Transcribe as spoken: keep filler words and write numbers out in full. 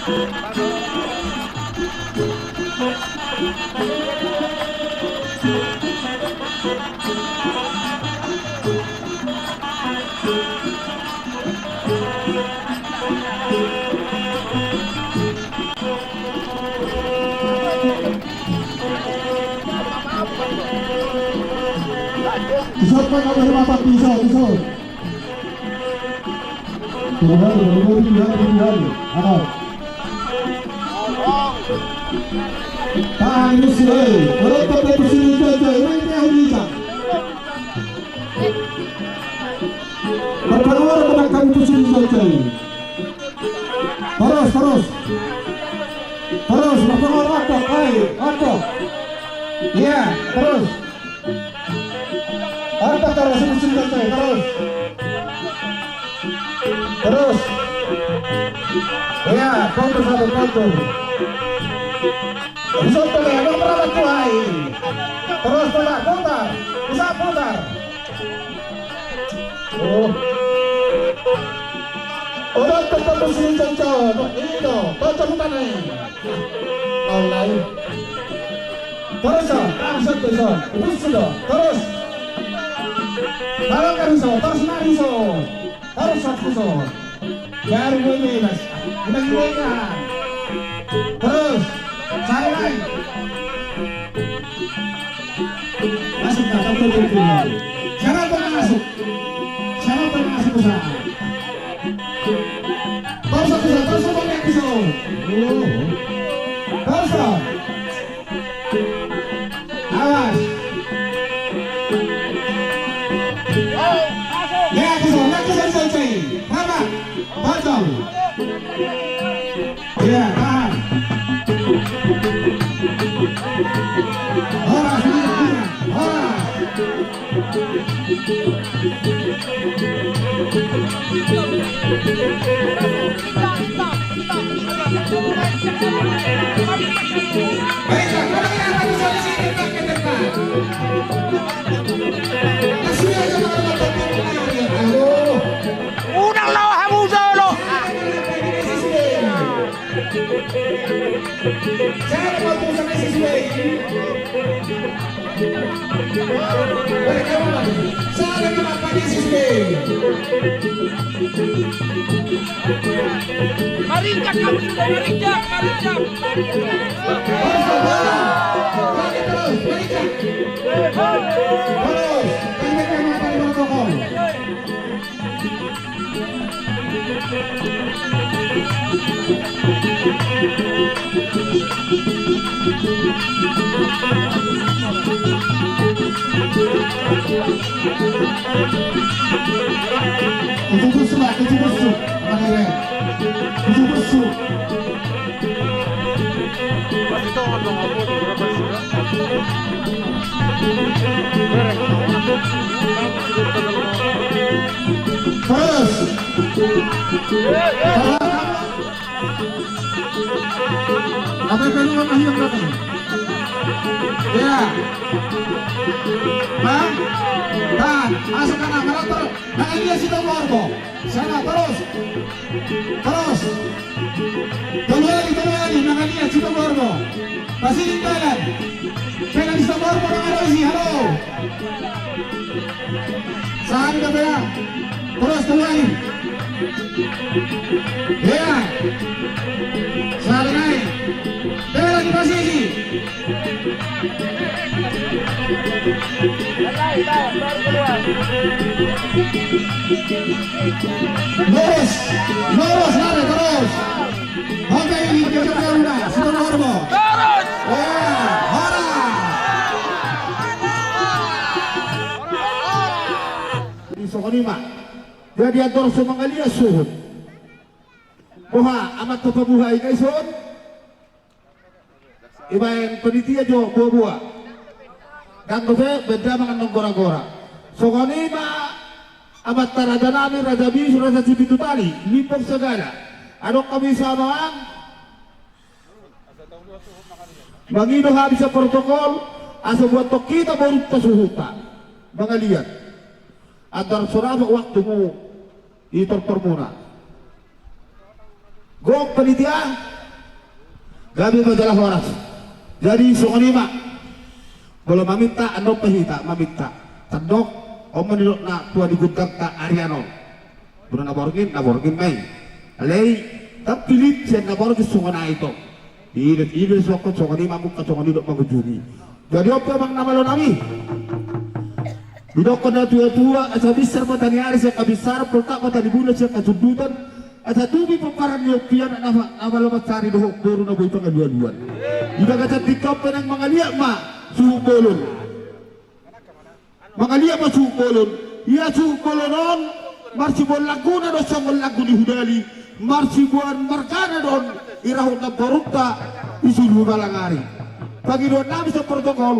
Isok, Pak, kamu rumah Pak, isok, isok. Tuhan, Tuhan, Tuhan, Tuhan, Tuhan. Ayo. Tahan, ini sih, eh. Orang tak ada di sini, coy, coy. Ini dia, ini dia. Marpangaru ma hamu tu sini, coy, coy. Torus, torus. Torus, marpangaru, oto, ai, oto. Iya, torus. Oto, torus, sini, sini, coy, coy, torus. Torus. Iya, torus, torus, torus. Isok, tole, adong rapat tu ai. Torus, tole, putar. Bisa putar. Oh. Obat tu patus ni, coy, coy. Ito, coy, coy, bukan ai. Online. Torus, ah, satu, so. Terus, sudah. Torus. Kalau kan, so, torus, mari, so. Torus, satu, so. Biar gue bebas. Udah gue kan. Terus. Cari lagi. Masuk, Pak, tak betul, betul. Siapa pernah masuk? Siapa pernah masuk ke sana? Torus, torus, torus, banyak di sana. Oh. Torus. Awas. Ya, ke sana, ke sana, ke sana. Rapat. Pocong. Iya, tahan. Horas, horas, horas. Baik, Pak, kalau yang harus dari sini, Pak, ke depan. Kasih aja, Pak, Pak, Pak, Pak, ya, aduh. Unang laho hamu jolo. Marinjak, marinjak, marinjak. Tujuh belas, Pak, tujuh belas. Tujuh belas. Terus. Apa yang perlu apa yang berapa? Ya. Bang. Bang. Masuk kanan, kanan terus. Nah, ini ya, situ keluar, Bang. Sana, terus. Terus. Tolu hali, tolu hali, mangan ia, Situmorbo. Pasiling dalan. Dalan Situmorbo, mangan isi, halo. Sahali dope ya. Terus, tolu hali. Ya. Sahali nai. Dalan di posisi. Lurus, lurus, lari terus. Oke, ini kita udah, sudah normal. Lurus. Ya, horas. Jadi songon i ma. Jadi andor so mangaliat suhut. Boha, amat tu pabuha i, guys, on. Ibaen panitia jo boa-boa. Dang dope beda mangan nang gora-gora. Songon i ma amanta raja nami, Raja Bisu, Raja Sipitu Tali, Limbong Sagala. Adong hami samaan. Mangido hami sian protokol, asa buat tong hita borunta suhutta. Mangaliat. Andar so dapot waktumu i tortormuna. Gok panitia, Gabe ma jala horas. Jadi songon i ma. Molo maminta, andon pe hita maminta. Tandok, on ma nidok na tua ni gundangta arian on. Molo na borngin, na borngin ma i. Alai, tapilit sian na borngin songon i tong. Ida, ida songon, songon i ma mungka songon i dok mangujungi. Jadi on pe amang na malo nami. Didokkon na tua-tua, asa binsar mata ni ari sian habinsaran, poltak mata ni bulan sian hasundutan, asa tubi pomparan ni ompu i anak na, na malo mansari dohot boru na boi pangalualuan. Di bagasan tingki on pe naeng mangaliat ma suhut bolon. Mangaliat ma suhut bolon. Ia suhut bolon on marsiboan langguna do songon langgu ni hudali, marsiboan margana do on irahut namborunta i Siluhumalang ari. Pangidoan nami sian protokol.